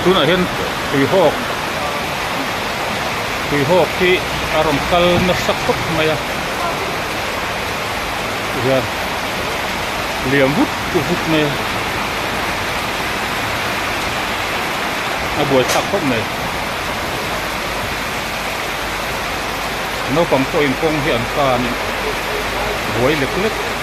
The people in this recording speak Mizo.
Tunah hian tuihawk tuihawk hi a rawn kal nasa khawp mai a tihian liam vut vut mai a a buaithlak khawp mai naupang pawhin kawng hi an tan buai lek lek.